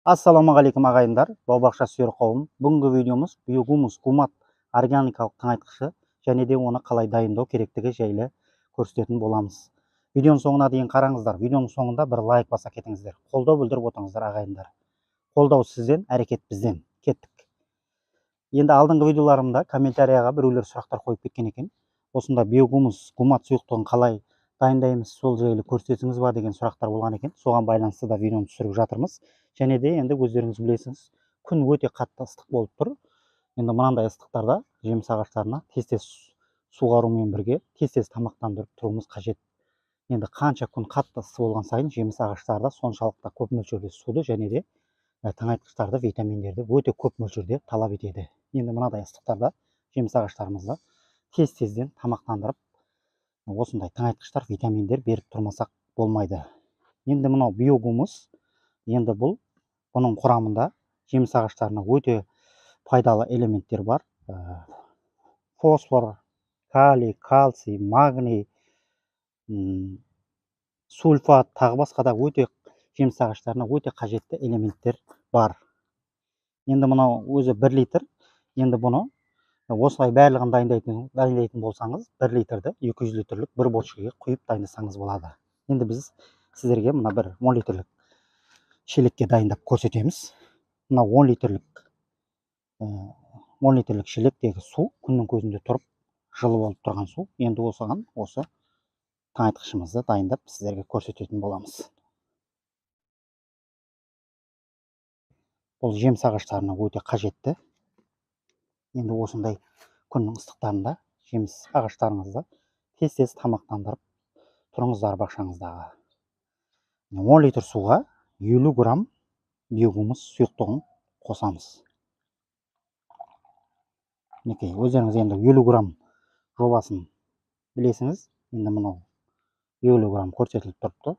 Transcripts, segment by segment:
Ассалаумағалейкум ағайындар, бау-бақша сүйер қауым. Бүгінгі видеомыз биогумус гумат органикалық тыңайтқышы және де оны қалай дайындау керектігі жайлы көрсететін боламыз. Видеоның соңына дейін қараңыздар. Видеоның соңында бір лайк баса кетіңіздер. Қолдау білдіріп отырыңыздар ағайындар. Қолдау сізден, әрекет бізден. Кеттік. Енді алдыңғы видеоларымда комментарияға біреулер сұрақтар қойып кеткен екен. Осында биогумус гумат сұйықтығын қалай дайындаймыз, сол жайлы көрсетесіңіз ба деген сұрақтар болған екен. Соған байланысты да видеоны түсіріп жатырмыз. Және де енді өздеріңіз білесіңіз, күн өте қатты ыстық болып тұр. Енді мынандай ыстықтарда жеміс ағаштарына тез-тез суғарумен бірге тез-тез тамақтандырып тұруымыз қажет. Енді қанша күн қатты ыссы болған сайын жеміс ағаштары да соншалықты көп мөлшерде суды және де тыңайтқыштарды, витаминдерді өте көп мөлшерде талап етеді. Енді мынадай ыстықтарда жеміс ағаштарымызды тез-тезден тамақтандырып, осындай тыңайтқыштар, витаминдер беріп тұрмасақ болмайды. Енді мынау биогумус, енді бұның құрамында жеміс ағаштарына өте пайдалы элементтер бар. Фосфор, калий, кальций, магний, сульфат, тағы басқа да өте жеміс ағаштарына өте қажетті элементтер бар. Енді мынау өзі 1 литр. Енді бұны осылай барлығын дайындайтын болсаңыз, 1 литрді 200 литрлік бір бочкаға құйып дайындасаңыз болады. Енді біз сіздерге мына бір 10 литрлік шелекке дайындап көрсетеміз. Мына 10 литрлік шелектегі су күннің көзінде тұрып жылы болып тұрған су. Енді осыған осы тыңайтқышымызды дайындап сіздерге көрсететін боламыз. Бұл жеміс ағаштарына өте қажетті. Енді осындай күннің ыстықтарында жеміс ағаштарыңызды тез-тез тамақтандырып тұрыңыздар бақшаңыздағы. 10 литр суға 50 грамм биогумус сұйықтығын қосамыз. Мінекей, өздеріңіз енді 50 грамм жобасын білесіңіз. Енді мынау 50 грамм көрсетіліп тұрыпты.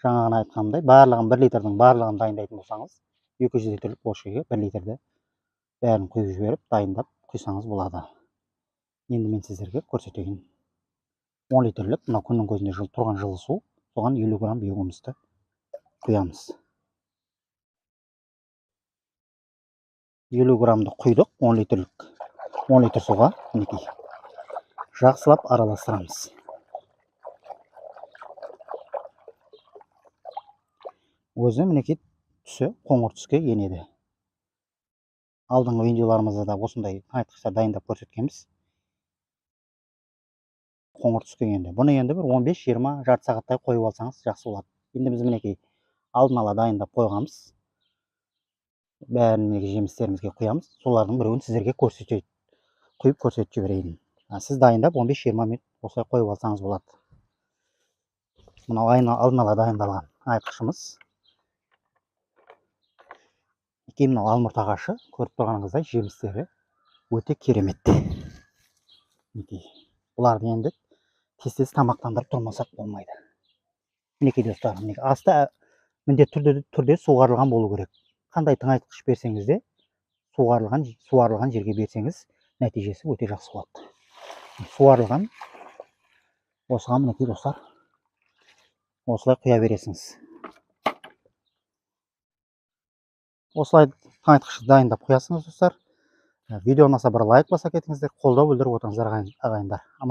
Жаңа ғана айтқанымдай, барлығын 1 литрдің барлығын дайындайтын болсаңыз, 200 литрлік бочкаға 1 литрді бәрін құйып жіберіп, дайындап құйсаңыз болады. Енді мен сіздерге көрсетейін. 10 литрлік мына күннің көзінде тұрған жылы су, соған 50 грамм биогумусты құямыз. 50 граммды құйдық 10 литрлік 10 литр суға. Мінекей, жақсылап араластырамыз. Өзі мінекей түсі қоңыр түске енеді. Алдыңғы видеоларымызда да осындай тыңайтқыштар дайындап көрсеткенбіз. Қоңыр түске енді. Бұны енді бір 15-20 жарты сағаттай қойып алсаңыз жақсы болады. Енді біз мінекей алдын ала дайындап қойғанбыз. Бәрін мінекей жемістерімізге құямыз. Солардың біреуін сіздерге көрсетейін. Құйып көрсетіп жіберейін. Сіз дайындап 15-20 минут осылай қойып алсаңыз болады. Мынау алдын ала дайындалған тыңайтқышымыз. Кейін мынау алмұрт ағашы, көріп тұрғаныңыздай жемістері өте керемет. Мінекей, бұларды енді тез-тез тамақтандырып тұрмасақ болмайды. Мінекей достар, мінекей асты міндетті түрде суғарылған болу керек. Қандай тыңайтқыш берсеңіз де суарылған жерге берсеңіз нәтижесі өте жақсы болады. Суарылған осыған мінекей достар осылай құя бересіңіз. Осылай тыңайтқышты дайындап қоясыңыз достар. Видео ұнаса бір лайк баса кетіңіздер, қолдау білдіріп отырыңыздар ағайындар. Аман.